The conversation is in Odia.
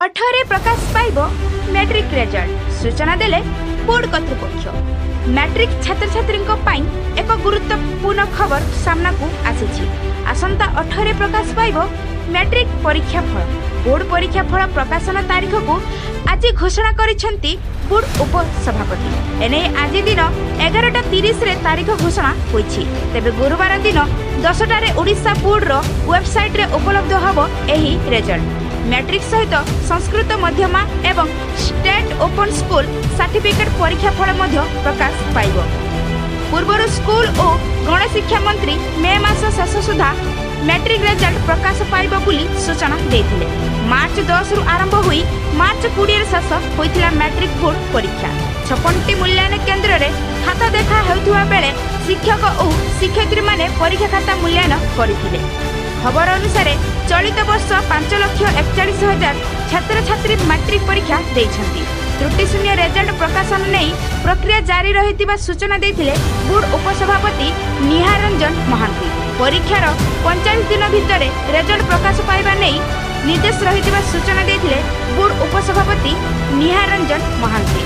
18ରେ ପ୍ରକାଶ ପାଇବ ମ୍ୟାଟ୍ରିକ ରେଜଲ୍ଟ, ସୂଚନା ଦେଲେ ବୋର୍ଡ କର୍ତ୍ତୃପକ୍ଷ। ମ୍ୟାଟ୍ରିକ ଛାତ୍ରଛାତ୍ରୀଙ୍କ ପାଇଁ ଏକ ଗୁରୁତ୍ୱପୂର୍ଣ୍ଣ ଖବର ସାମ୍ନାକୁ ଆସିଛି। ଆସନ୍ତା 18ରେ ପ୍ରକାଶ ପାଇବ ମ୍ୟାଟ୍ରିକ ପରୀକ୍ଷା ଫଳ। ବୋର୍ଡ ପରୀକ୍ଷା ଫଳ ପ୍ରକାଶନ ତାରିଖକୁ ଆଜି ଘୋଷଣା କରିଛନ୍ତି ବୋର୍ଡ ଉପସଭାପତି। ଏନେଇ ଆଜି ଦିନ 11:30ରେ ତାରିଖ ଘୋଷଣା ହୋଇଛି। ତେବେ ଗୁରୁବାର ଦିନ 10ଟାରେ ଓଡ଼ିଶା ବୋର୍ଡର ୱେବସାଇଟ୍ରେ ଉପଲବ୍ଧ ହେବ ଏହି ରେଜଲ୍ଟ। ମ୍ୟାଟ୍ରିକ ସହିତ ସଂସ୍କୃତ ମଧ୍ୟମା ଏବଂ ଷ୍ଟେଟ୍ ଓପନ୍ ସ୍କୁଲ ସାର୍ଟିଫିକେଟ୍ ପରୀକ୍ଷା ଫଳ ମଧ୍ୟ ପ୍ରକାଶ ପାଇବ। ପୂର୍ବରୁ ସ୍କୁଲ ଓ ଗଣଶିକ୍ଷା ମନ୍ତ୍ରୀ ମେ ମାସ ଶେଷ ସୁଦ୍ଧା ମ୍ୟାଟ୍ରିକ ରେଜଲ୍ଟ ପ୍ରକାଶ ପାଇବ ବୋଲି ସୂଚନା ଦେଇଥିଲେ। ମାର୍ଚ୍ଚ 10ରୁ ଆରମ୍ଭ ହୋଇ ମାର୍ଚ୍ଚ 20ରେ ଶେଷ ହୋଇଥିଲା ମ୍ୟାଟ୍ରିକ ବୋର୍ଡ ପରୀକ୍ଷା। 56ଟି ମୂଲ୍ୟାୟନ କେନ୍ଦ୍ରରେ ଖାତା ଦେଖା ହେଉଥିବା ବେଳେ ଶିକ୍ଷକ ଓ ଶିକ୍ଷୟିତ୍ରୀମାନେ ପରୀକ୍ଷା ଖାତା ମୂଲ୍ୟାୟନ କରିଥିଲେ। ଖବର ଅନୁସାରେ, ଚଳିତ ବର୍ଷ 5,41,000 ଛାତ୍ରଛାତ୍ରୀ ମାଟ୍ରିକ ପରୀକ୍ଷା ଦେଇଛନ୍ତି। ତ୍ରୁଟିଶୂନ୍ୟ ରେଜଲ୍ଟ ପ୍ରକାଶନ ନେଇ ପ୍ରକ୍ରିୟା ଜାରି ରହିଥିବା ସୂଚନା ଦେଇଥିଲେ ବୋର୍ଡ ଉପସଭାପତି ନିହାର ରଞ୍ଜନ ମହାନ୍ତି। ପରୀକ୍ଷାର 45 ଦିନ ଭିତରେ ରେଜଲ୍ଟ ପ୍ରକାଶ ପାଇବା ନେଇ ନିର୍ଦ୍ଦେଶ ରହିଥିବା ସୂଚନା ଦେଇଥିଲେ ବୋର୍ଡ ଉପସଭାପତି ନିହାର ରଞ୍ଜନ ମହାନ୍ତି।